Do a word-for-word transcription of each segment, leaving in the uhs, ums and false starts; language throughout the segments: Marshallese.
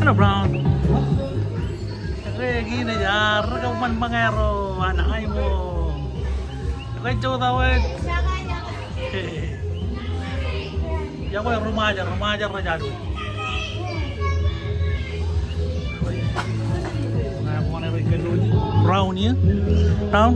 Hello, Brown. Ekwe, kiin ej arro kōṃṃan ṃōñā ro an aimo. Ekwe, jota wōt. Iọkwe ri Ṃajeḷ, ri Ṃajeḷ rej adobe. Brown ie. Brown.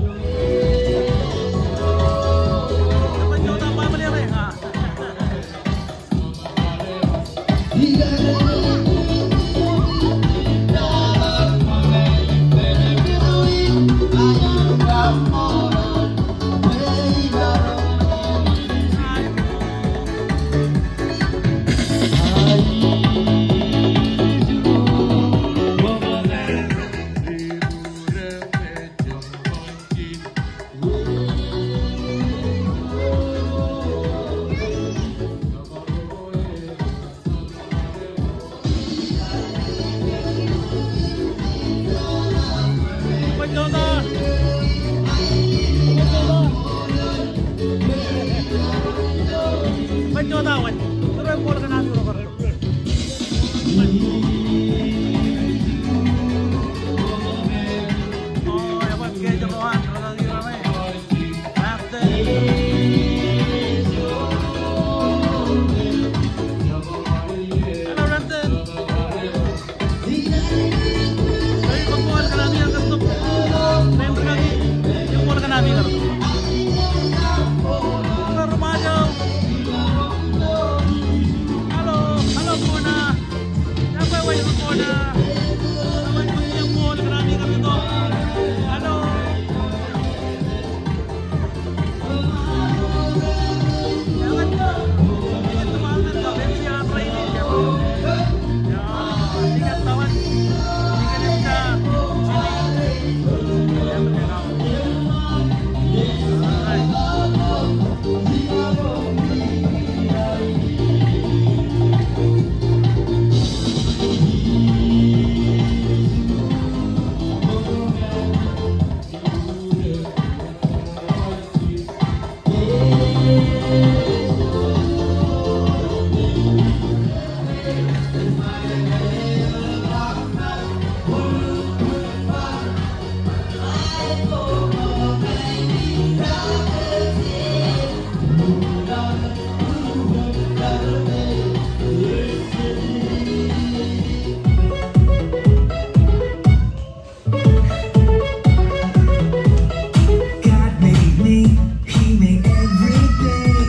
God made me, He made everything.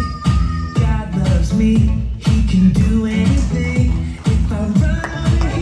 God loves me, He can do anything. If I run out of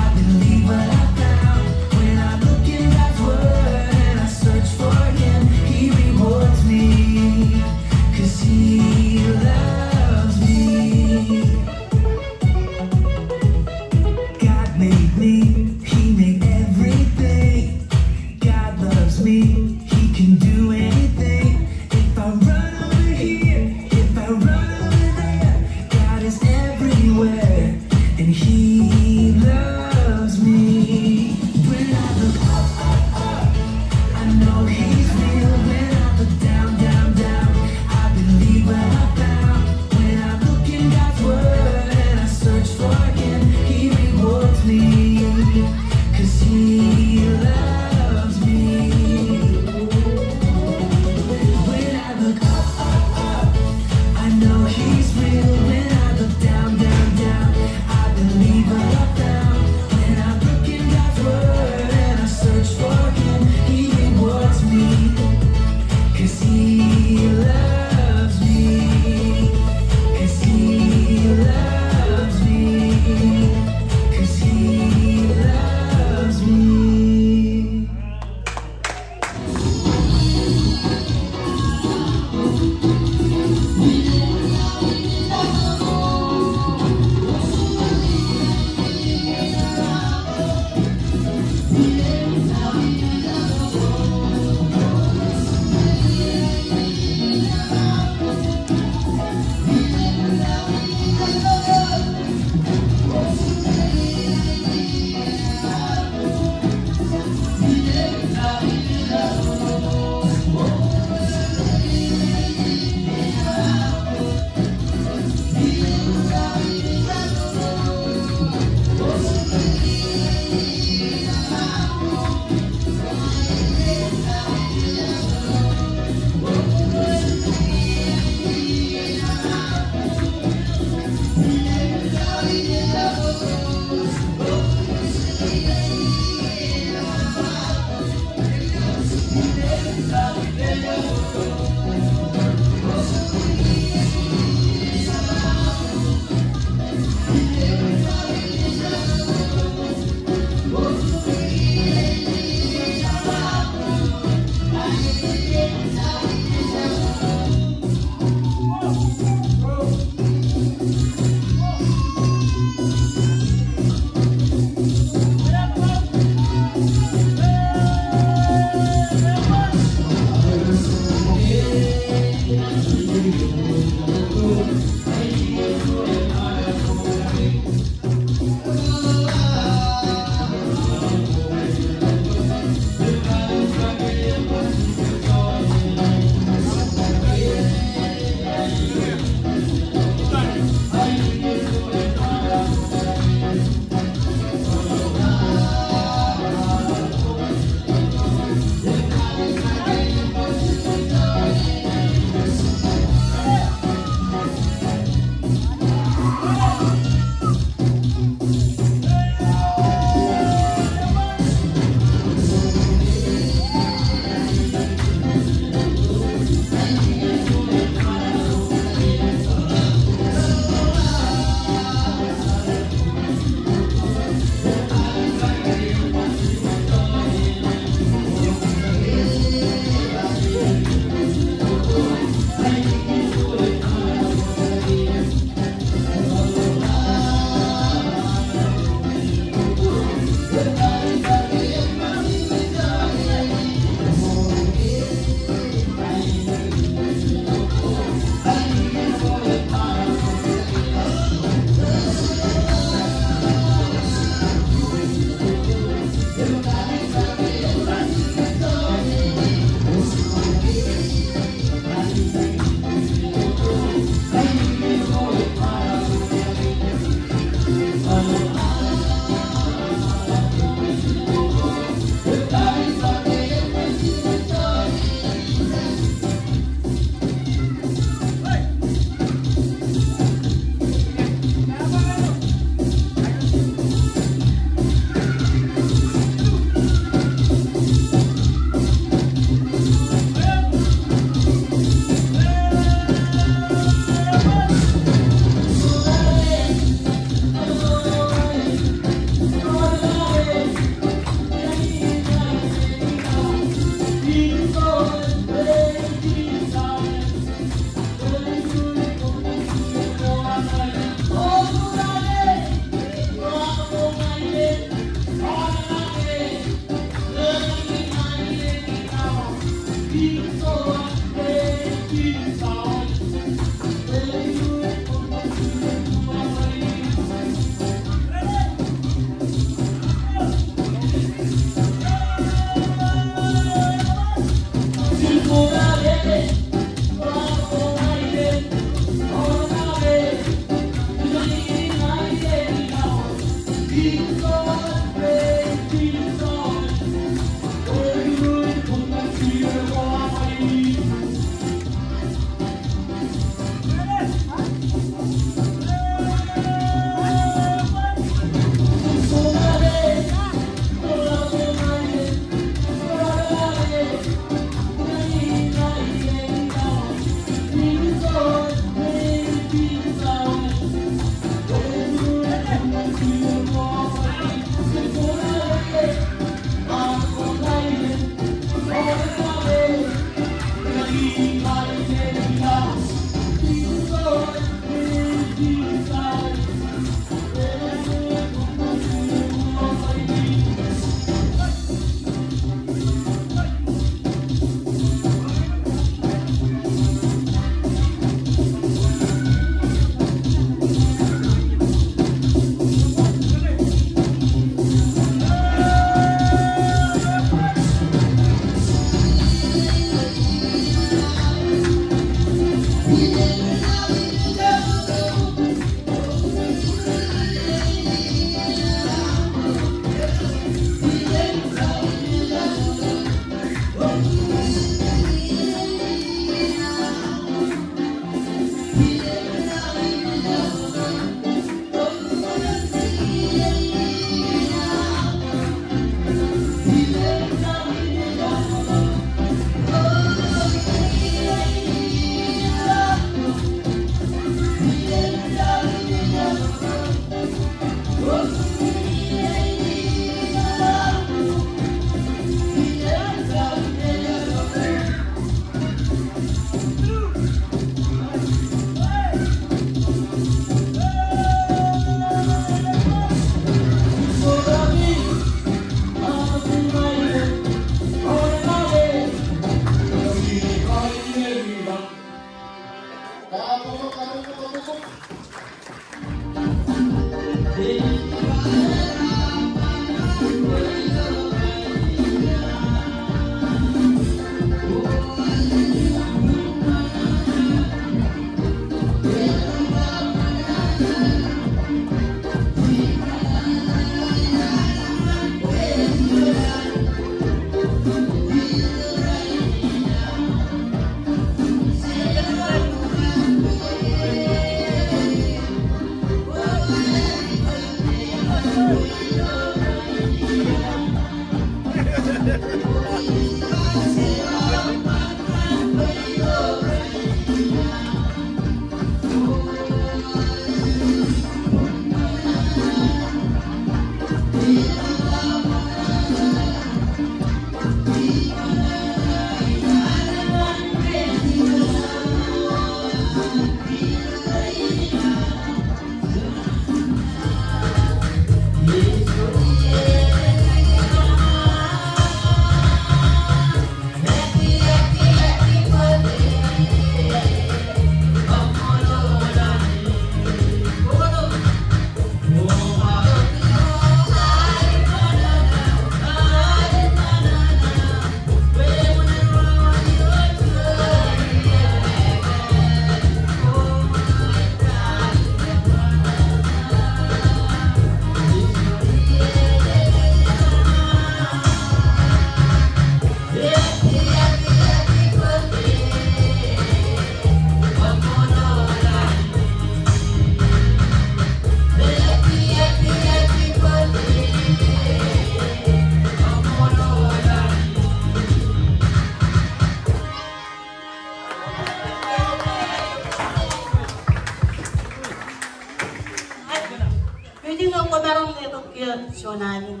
Ej, ilo kwōmaroñ letok kiiō juon alen.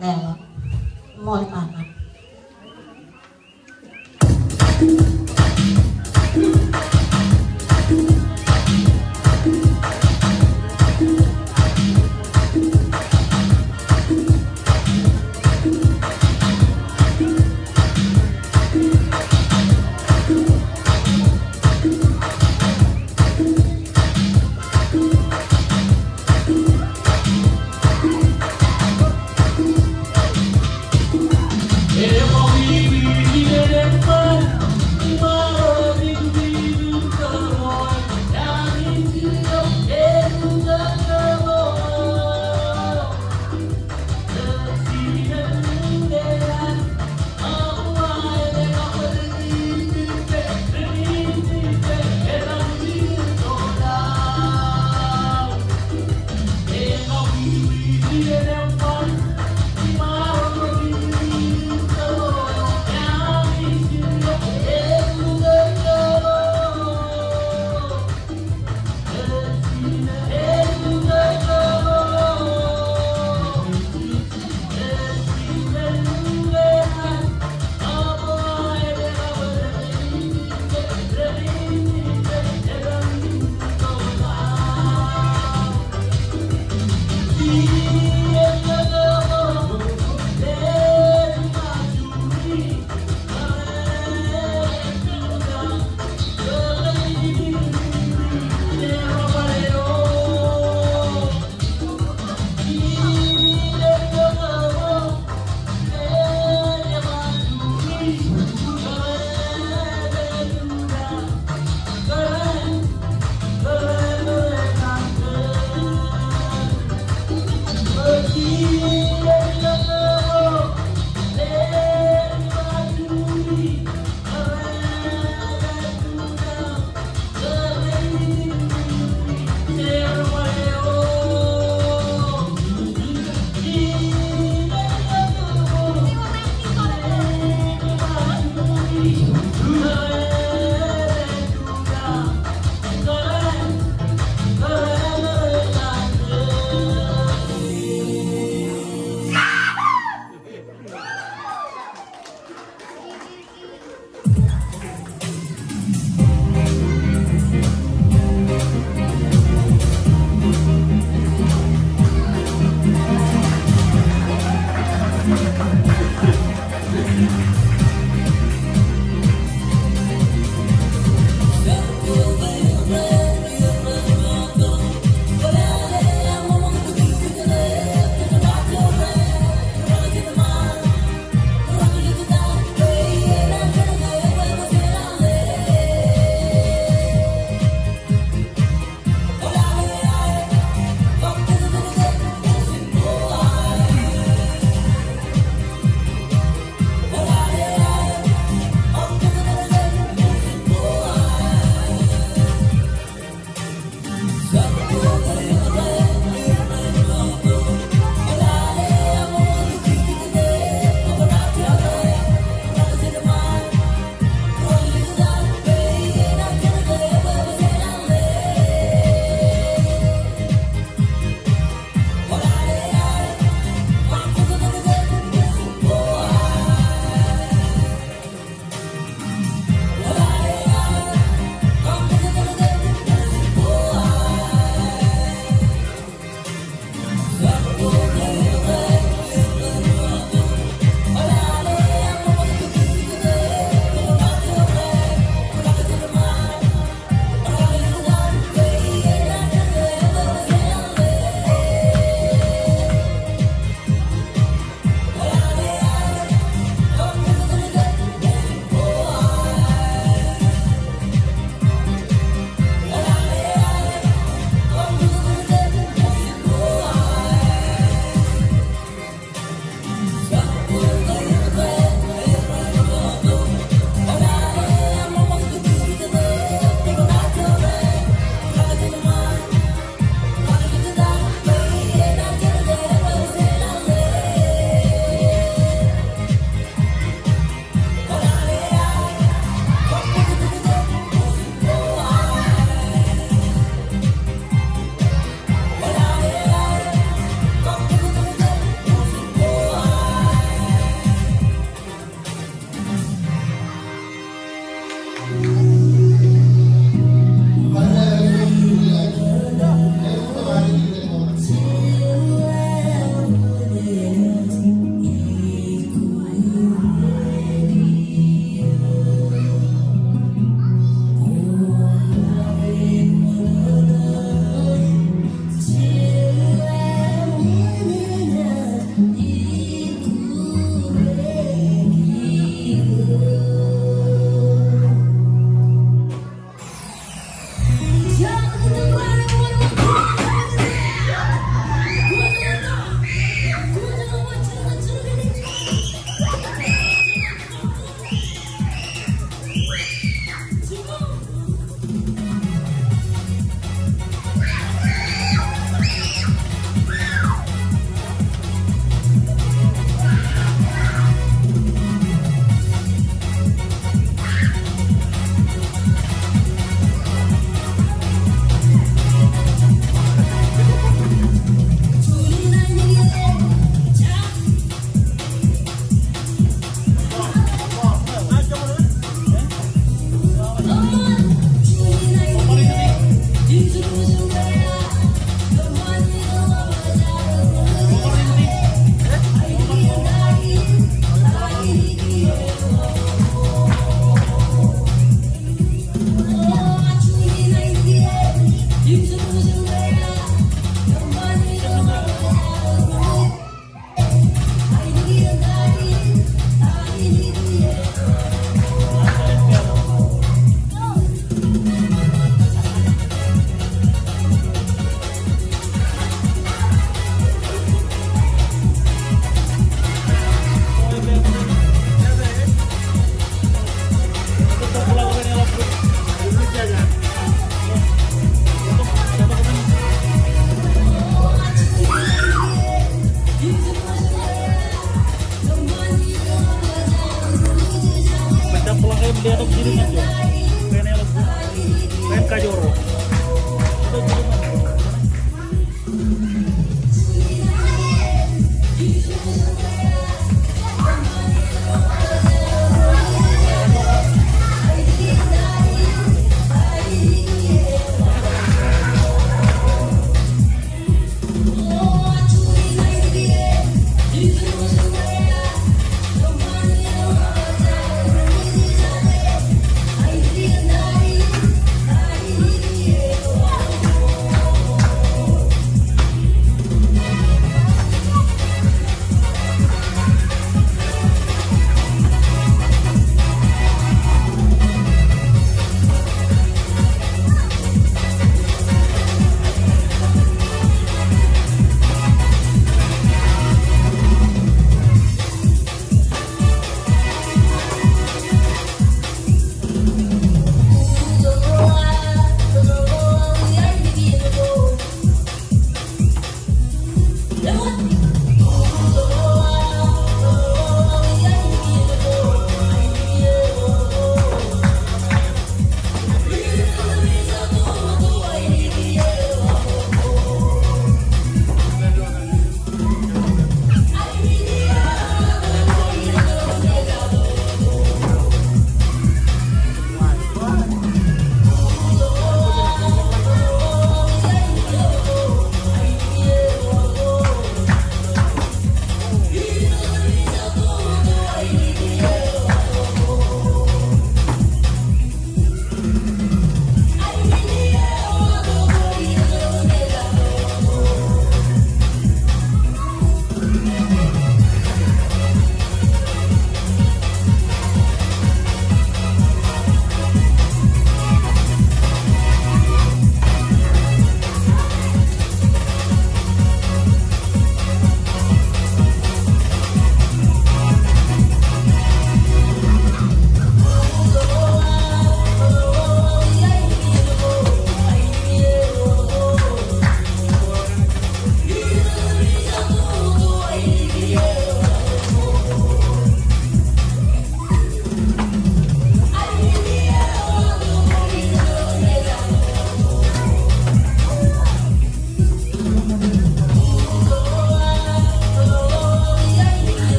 Leḷọk. Ṃool papa.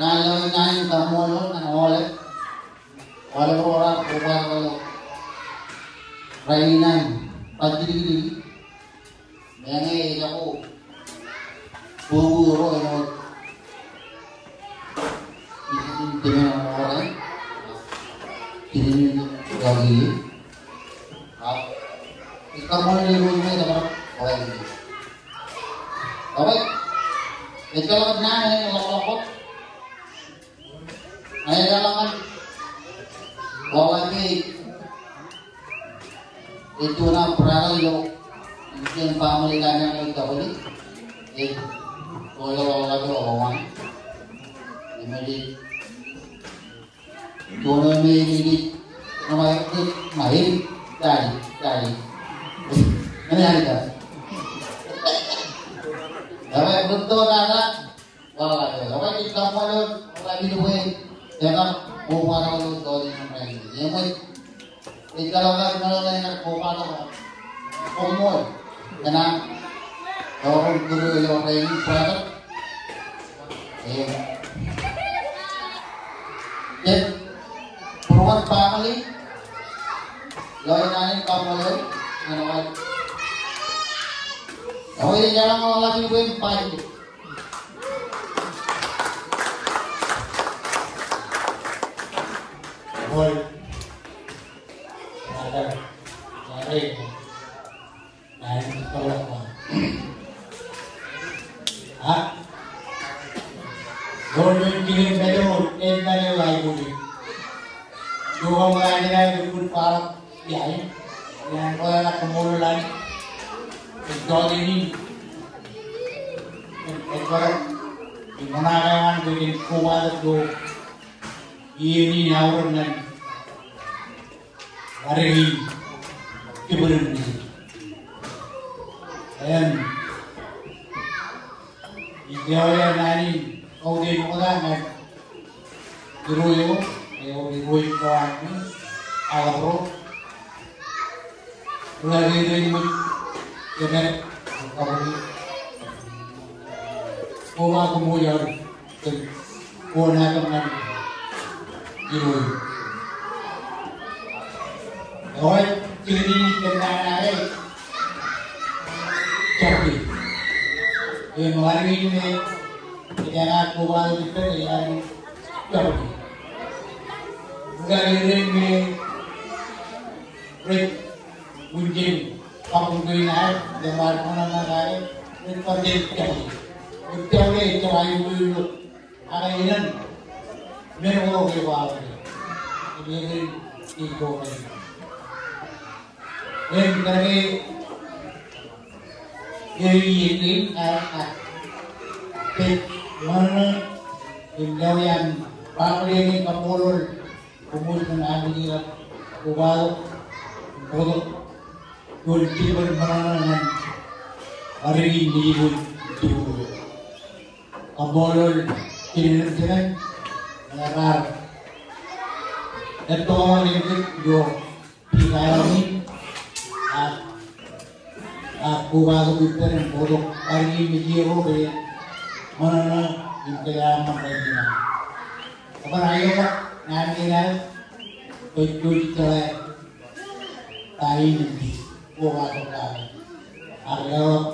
Kōṇaan ḷọk ñan kaṃṃoolol ñan aolep, aolep ro raar kobatok ilo rainin an bajjidikdik. Meñe ejako bōk ro eo ej ijin timen eo rej, ijin timen eo rej. Ak ij kaṃṃoolol Irooj eo ej kōbatok ro eo. Ak ejjeḷọk naan eo ej ḷapḷap wōt. Ak ejjeḷọk ñan ḷōḷḷap e, ej juon aō brother ilo, ilo family eo an ilo Tabōli. Ej juon eo ḷōḷḷap eo ḷọk an. Im ej juon eo me ej, ej, ej, ej, ej, daddy, daddy. Ej daddy, daddy. Ej rūtto tata. Ḷōḷḷap eo. Ak ij kaṃṃoolol ḷōḷḷap in bwe ekar kobatok ilo doon in rainin. Im ej, ejjeḷọk kar meḷeḷe ekar kobatok, koṃṃool kōn aṃ, ewōr kūr ilo rainin, brother. Im jej būruon family ilo naan in kaṃṃoolol ñan ḷōḷḷap. Ak ejjeḷọk ḷōḷḷap in bwe en bajjek. Kilen mejān eo, ej mejān eo aikuj. Iọkwe ṃōk ajinaj eo ej kōn bar eo. Iaan, iaan kōṃṃool ḷọk. Ej jọteen in. Ej, ej bar. Ej ṃōṇōṇō eo an kōj jen kobatok ilo iien in aorōk ñan bar in jibwidej. Im ij lewōj naan in kautiej ṃokta ñan irooj eo, eo irooj ko an, aḷap ro. Ri-kaki rein ṃōj, jemed, kabuñ. Koba koṃ wōj aō. Kōn, kōn aō kōn ñan irooj. Eo ej, jikin in kōn ñan aō ej jabdewōt. Im bar in me, ej ñan koba eo ippān ej ñan jabdewōt. Ri-kaki rein me rej wūnjein kabuñ kein aer, im bar ṃōṇōṇō ñan aer, rej bar jen jabdewōt. Ej jabdewōt, ej jabdewōt. Ak innem men ko ke ba ke. Im ej itok ke. Im kōnke ej iien kein ak, ak pād ṃōṇōṇō im lewōj an baaṃle in kaṃṃoolol koṃṃool kōn aṃ ijin kobatok, bōktok, juon jilōb ṃōṇōṇō ñan bar in ijin. Kaṃṃoolol jined im jemān, ñe raar etto ḷọk ñan kōj ilo piik aelōñ in, ak, ak kobatok ippān im bōktok bar in ijin ro ke ṃōṇōṇō im kōj aṃ ṃōṇōṇō in. Kōbar aio ḷọk naan kein aō, kōj kōj jeḷā ta in im kobatok ta in. Ak leḷọk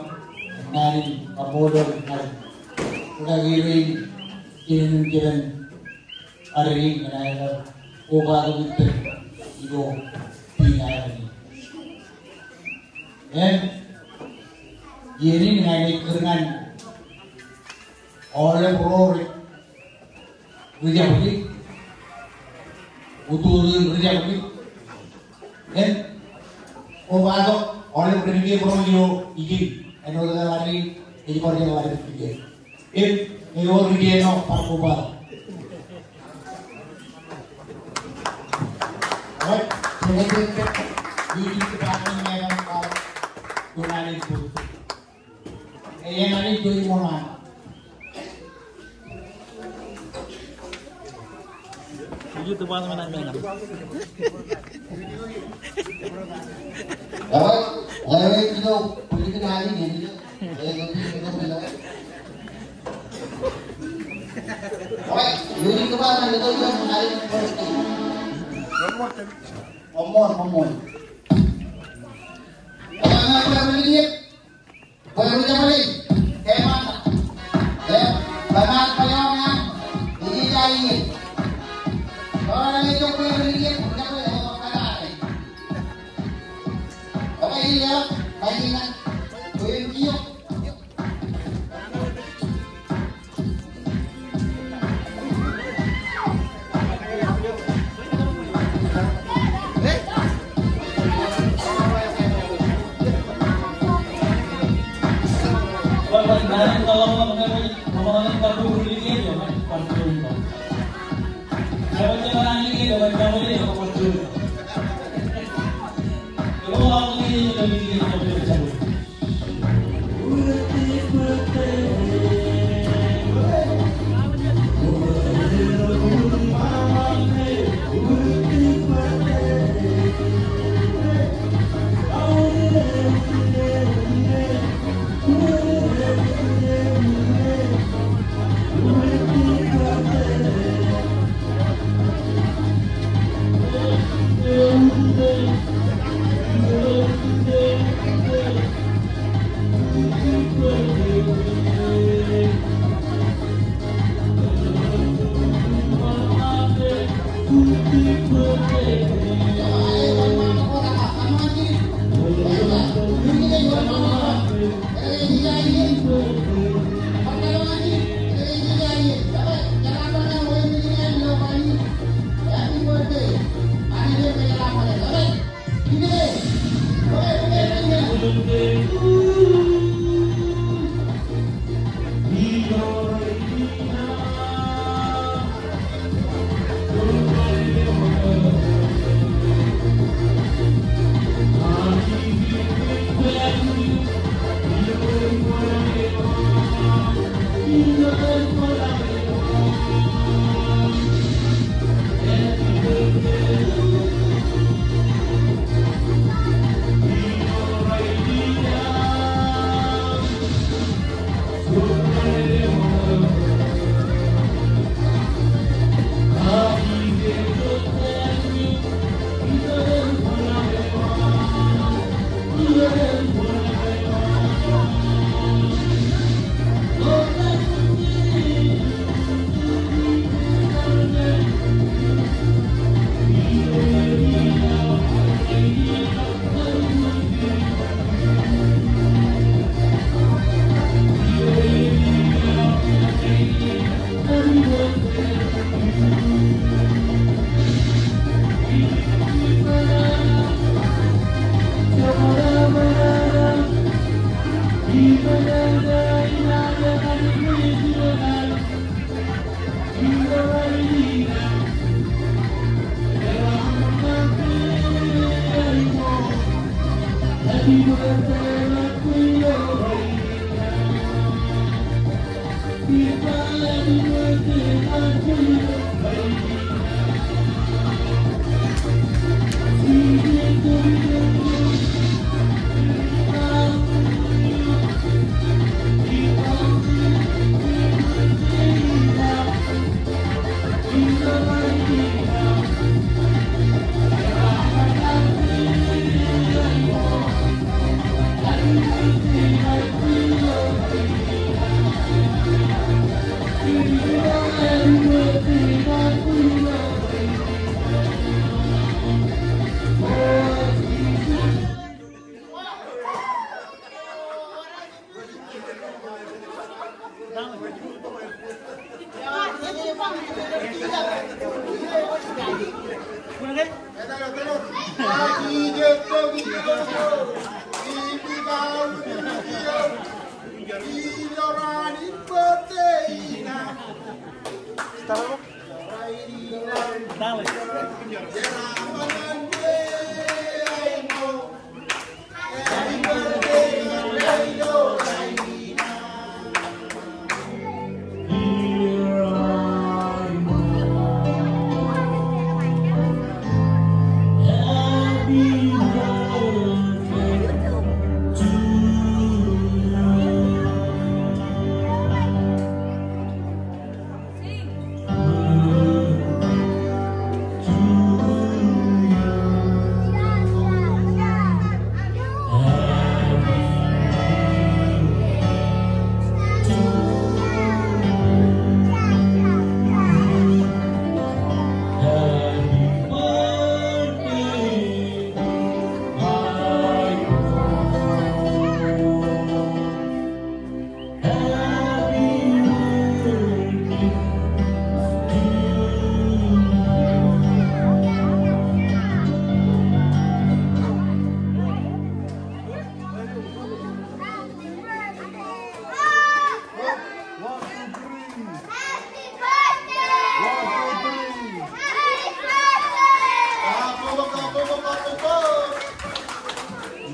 naan in kaṃṃoolol ñan ri-kaki rein, jined im jemān, bar in ñan aer kobatok ippān ilo piik aelōñ in. Im iien in ña ij kūr ñan aolep ro rej ri-jabdewōt, utiej ri-jabdewōt. Im kobatok aolep ri-jabdewōt ro ilo ijin, āinwōt ke ḷaddik, ej bar jeḷā ri-jabdewōt. Im ewōr ijin eo bar kobatok. All right, so let's get music department eo an bar kobatok. Ej ñan ijo iṃōṇōṇō. Ijo department eo an. All right, all right, you know, put it in line, you know. All right, music department, you know, you know, line first. One more, one more. All right, all right, all right.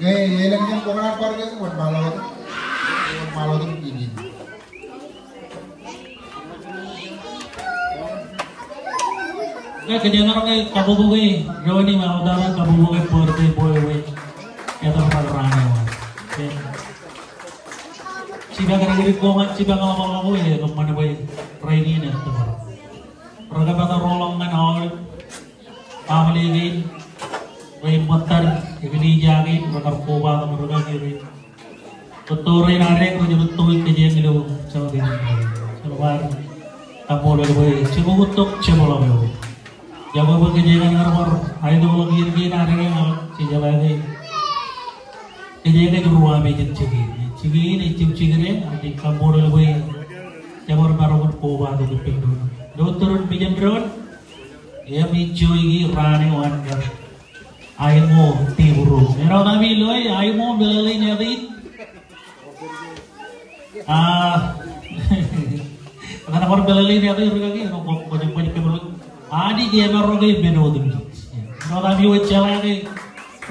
Ñe elōñ jen bōk bar ke wōt ṃaḷotin. Wōt ṃaḷotin inin. Ñe kōjeañ ro ñe kabbokbok e, ro eo im aō tata kabbokbok e birthday boy eo. Etōpar raan eo. Jipañ kōn kōj koṃ, jipañ ḷọk ḷọk eo, kōṃṃan bwe rainin etōpar. Rekapata roḷọk ñan aolep family kein, rej ṃōttad, eklejia kein, rekar kobatok ri-kaki rein. Kōtto rein ad rej rūtto kōj kōjeañ ilo jota in. Jen bar kaṃṃoolol bwe jemoktok jepḷaak eo. Iọkwe bwe kōjeañ kar bar aetokḷọk iien kein ad ej jeḷā ke kōjeañ ej ruwamāeejin jikin. Jikin ej jab jikin, ij kaṃṃoolol bwe jebar maroñ in kobatok ippān doon. Ilo tōre in mejān doon, im ij joike raan eo an kar Aimo Tibru. Āinwōt ami loe, aimo meḷeḷein āt in. A, etan bar meḷeḷein āt in rikaki, āinwōt kwōj, kwōj, kwōj kōmeḷeḷe. Anij emarok e men otemjej. Āinwōt ami wōj jeḷā ke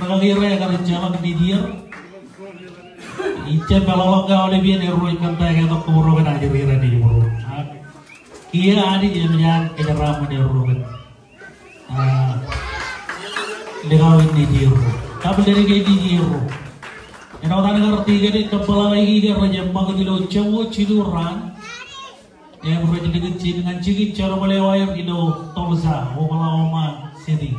rikaki ro ekar jeḷā nejier. Ij jab meḷọkḷọk ke aolep iien erro ej kōttāik tok kōmro kōn ajri ro nejimro. A, kiiō Anij eṃōj an kōjeraaṃṃan erro kōn a, likao in nejierro. Kab ledik in nejierro. Āinwōt an kar tikōn in kōpeḷḷọk ikōṇaan rej eṃṃakūt ilo joñoul jilu raan. Im rej likūt jān ñan jikin jerbal eo aer ilo Tulsa, Oklahoma City.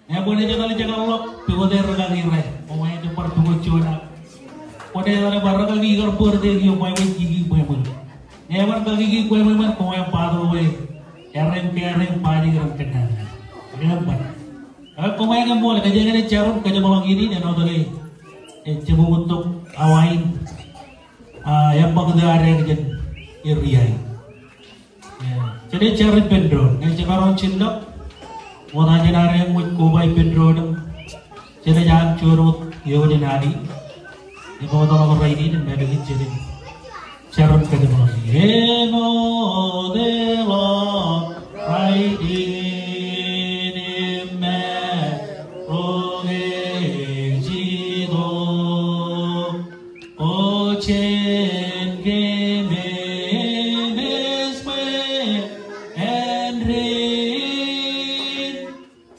Im kwōnaaj etal jekḷọk pukot rikaki ro. Kwōnaaj bar pukot juon ak kwōnaaj etal bar rikaki ikar bōrte kiiō ṃweo kiki ṃweo. Eban kakiki kwe ṃōṃan koṃ ej ba to we, erem ke erem ba ni kerem kōnnaan. Eban. Ak koṃ ej ṃool, kōjeañ enaaj jar im kōjeṃḷọk in āinwōt ke ej jab ṃōk tok awa in. A, eṃṃakūt ad kōn area in. Jenaaj jar ippān doon, ñe jemaroñ jillọk. Wōt ad jenaaj ṃōk koba ippān doon im jenaaj an juon wōt eo jān Anij. Im wōt ḷọk rainin im ālikin jenaaj jar im kōjeṃḷọk. Āinwōt ḷọk rainin im maroñ ej itok. O jen kōmeṃṃan āindein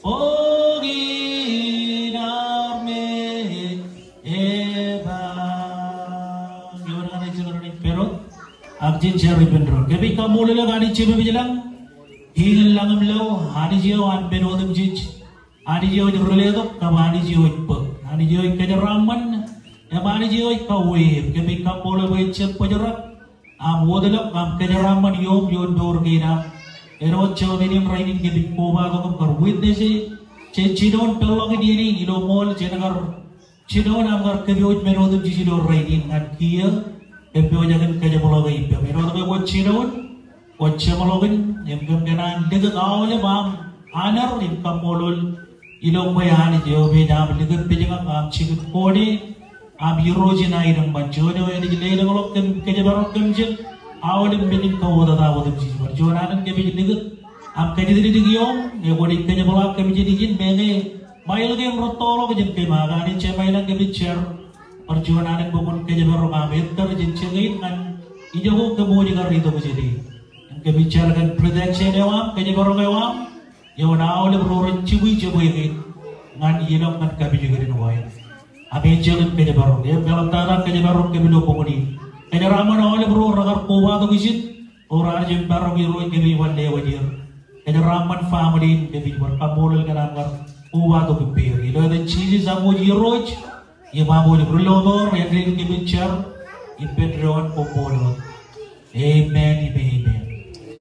bok in armej eba. Ewōr ñan ej jilkinḷọk ippān doon. Ak jen jar ippān doon. Kōmij kaṃṃoolol eok Anij Jemem ilañ. Kiiñ in lañ im lọo, Anij eo an men otemjej. Anij eo ej riletok, kab Anij eo ej bōk. Anij eo ej kōjeraaṃṃan, im Anij eo ej kaweer. Kōmij kaṃṃoolol bwe jen bōjrak, am wōtlọk, am kōjeraaṃṃan ioon, ioon mour kein am. Āinwōt jọteen in rainin kōmij kobatok im kar witness e, jej jinoin peḷḷọk in iien in ilo ṃool, jen kar jinoin am kar kōpooj men otemjej ilo rainin ñan kiiō, kōm pojak in kōjeṃḷọk e ippem. Āinwōt ke kwōj jinoin, kwōj jeṃḷọkin, im kōm kōṇaan likūt aolep am honor im kaṃṃoolol ilo kwe Anij eo ej am likūt pejñak, am jikūt kone, am irooj in aenōṃṃan. Juon eo enaaj lelōñḷọk kōm kōjparok kōm jet aolep men in kautata otemjej. Bar juon alen kōmij likūt am kōjatdikdik ioon, ekwe kwōnaaj kōjepḷaak kōm jet ijin, meñe ṃail kein rūttoḷọk jān kōm, ak Anij Jemem ilañ, kōmij jar bar juon alen bwe kwōn kōjparok am ettōr jān jikin ñan ijo ko kōm wōj kar itok jete. Im kōmij jar kōn protection eo aṃ, kōjparok eo aṃ, ioon aolep ro rej jibwi jebwe kein ñan ilọk ñan kapijuknen ko aer. Am enjeḷ in kōjparok, im eḷaptata kōjparok kōm ilo boñōn in. Kōjeraaṃṃan aolep ro rekar kobatok ijin, ro raar jab parok Irooj, kōmij bar lewōj er. Kōjeraaṃṃan family in, kōmij bar kaṃṃoolol kōn aṃ kar kobatok ippāer. Ilo etan Jisōs am wōj Irooj, im am wōj Rilọmọọr, āindein kōmij jar ippān doon, koṃṃool wōt. Amen, amen.